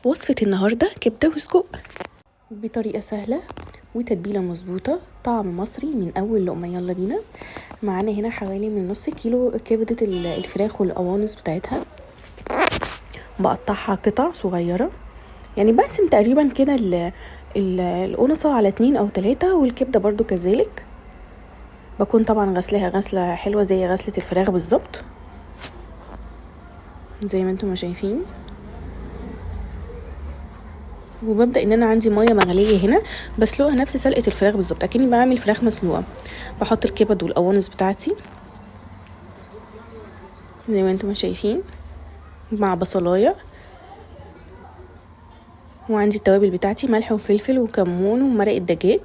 وصفة النهاردة كبدة وسجق بطريقة سهلة وتتبيلة مظبوطة، طعم مصري من أول لقمة. يلا بينا. معانا هنا حوالي من نص كيلو كبدة الفراخ والقوانص بتاعتها، بقطعها قطع صغيرة، يعني بقسم تقريبا كده القنصة على 2 أو 3، والكبدة برضو كذلك. بكون طبعا غسلها غسلة حلوة زي غسلة الفراخ بالظبط زي ما انتم ما شايفين. وببدأ ان انا عندي مية مغلية هنا بسلقها نفس سلقة الفراخ بالظبط، اكني بعمل فراخ مسلوقة. بحط الكبد والقوانص بتاعتي زي ما انتم ما شايفين مع بصلاية، وعندي التوابل بتاعتي ملح وفلفل وكمون ومرق الدجاج.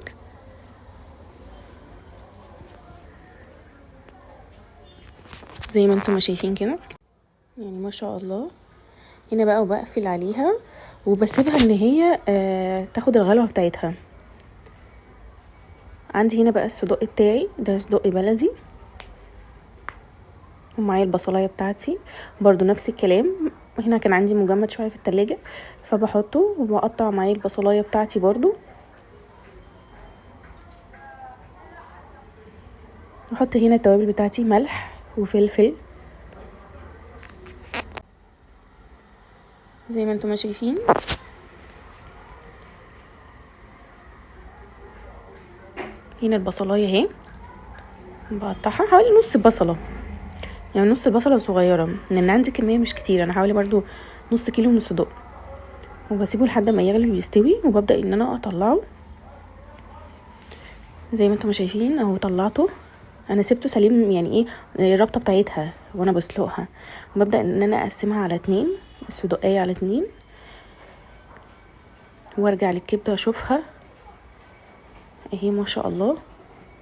زي ما انتم ما شايفين كده، يعني ما شاء الله. هنا بقى وبقفل عليها وبسيبها ان هي تاخد الغلوه بتاعتها. عندي هنا بقى الصدق بتاعي، ده صدق بلدي، ومعايا البصلايه بتاعتي برضو نفس الكلام. هنا كان عندي مجمد شوية في التلاجة فبحطه، وبقطع معايا البصلايه بتاعتي برضو. بحط هنا التوابل بتاعتي ملح وفلفل زي ما انتم ما شايفين. هنا البصلايه اهي بقطعها حوالي نص بصله، يعني نص البصله صغيرة لان عندي كمية مش كتير، انا حوالي برضو نص كيلو من الصدق. وبسيبه لحد ما يغلي ويستوي، وببدا ان انا اطلعه زي ما انتم شايفين اهو. طلعته، انا سبته سليم، يعني ايه الرابطة بتاعتها وانا بسلقها. وببدا ان انا اقسمها على 2، الصدقيه على 2، وارجع للكبده اشوفها اهي ما شاء الله.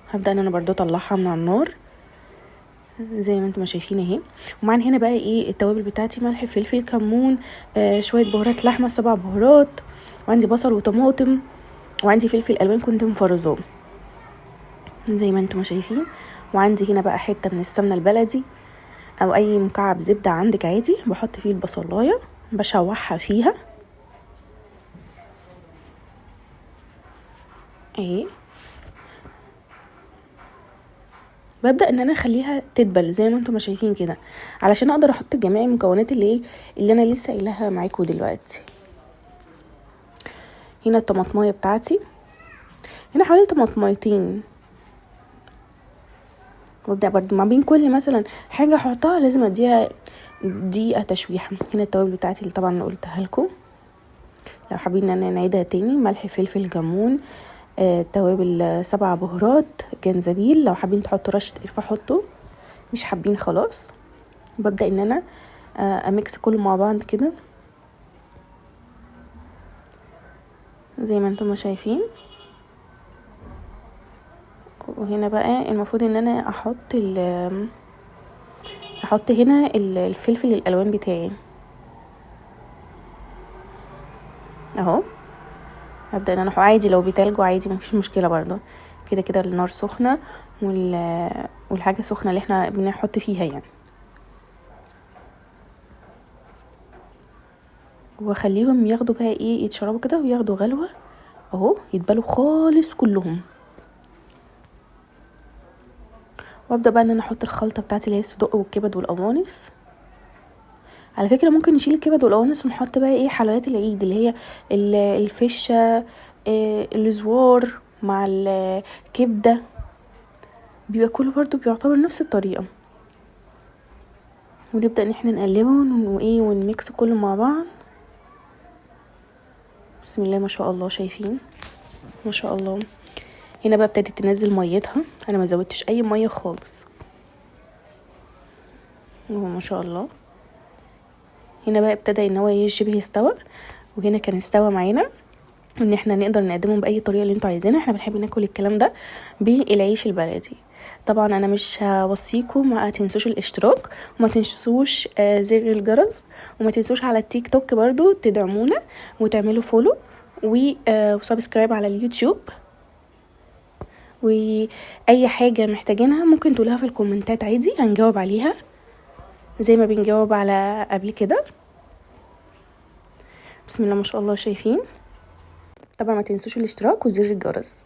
هبدا ان انا برضو اطلعها من على النار زي ما انتم ما شايفين اهي. ومعانا هنا بقى ايه التوابل بتاعتي ملح فلفل كمون، شوية بهارات لحمه 7 بهارات، وعندي بصل وطماطم، وعندي فلفل الوان كنت مفرزاه زي ما انتم ما شايفين. وعندي هنا بقى حتة من السمنة البلدي او اي مكعب زبدة عندك عادي، بحط فيه البصلايه بشوحها فيها اهي. ببدا ان انا اخليها تدبل زي ما انتم ما شايفين كده، علشان اقدر احط جميع المكونات اللي ايه اللي انا لسه قايلها معاكم دلوقتي. هنا الطماطمايه بتاعتي، هنا حوالي طماطمايتين. وابدا برضو ما بين كل مثلا حاجة احطها لازم اديها دقيقة تشويحه. هنا التوابل بتاعتي اللي طبعا قلتها لكم، لو حابين ان انا نعيدها تاني: ملح فلفل كمون، توابل 7 بهارات، جنزبيل، لو حابين تحطوا رشه قرفه حطوا، مش حابين خلاص. ببدا ان انا اميكس كله مع بعض كده زي ما انتم شايفين. وهنا بقى المفروض ان انا احط هنا الفلفل الالوان بتاعي اهو. هبدا ان انا عادي لو بيتلجوا عادي مفيش مشكلة برضو، كده كده النار سخنة والحاجة سخنة اللي احنا بنحط فيها يعني. واخليهم ياخدوا بقى ايه، يتشربوا كده وياخدوا غلوه اهو، يتبلوا خالص كلهم. وابدا بقى ان انا احط الخلطة بتاعتي اللي هي الصدق والكبد والقوانص. على فكرة ممكن نشيل الكبد والقوانص ونحط بقى ايه حلويات العيد اللي هي الفشه، الزوار مع الكبده، بيبقى كله برضو بيعتبر نفس الطريقة. ونبدا ان احنا نقلبهم وايه ونميكس كله مع بعض. بسم الله ما شاء الله، شايفين ما شاء الله. هنا بقى ابتدت تنزل ميتها، انا ما زودتش اي مية خالص اهو ما شاء الله. هنا بقى ابتدى ان هو شبه استوى، وهنا كان استوى معانا ان احنا نقدر نقدمه باي طريقه اللي انتوا عايزينها. احنا بنحب ناكل الكلام ده بالعيش البلدي. طبعا انا مش هوصيكم ما تنسوش الاشتراك، وما تنسوش زر الجرس، وما تنسوش على التيك توك برضو تدعمونا وتعملوا follow و subscribe على اليوتيوب. واي حاجة محتاجينها ممكن تقولها في الكومنتات عادي، هنجاوب عليها زي ما بنجاوب على قبل كده. بسم الله ما شاء الله، شايفين؟ طبعا ما تنسوش الاشتراك وزر الجرس.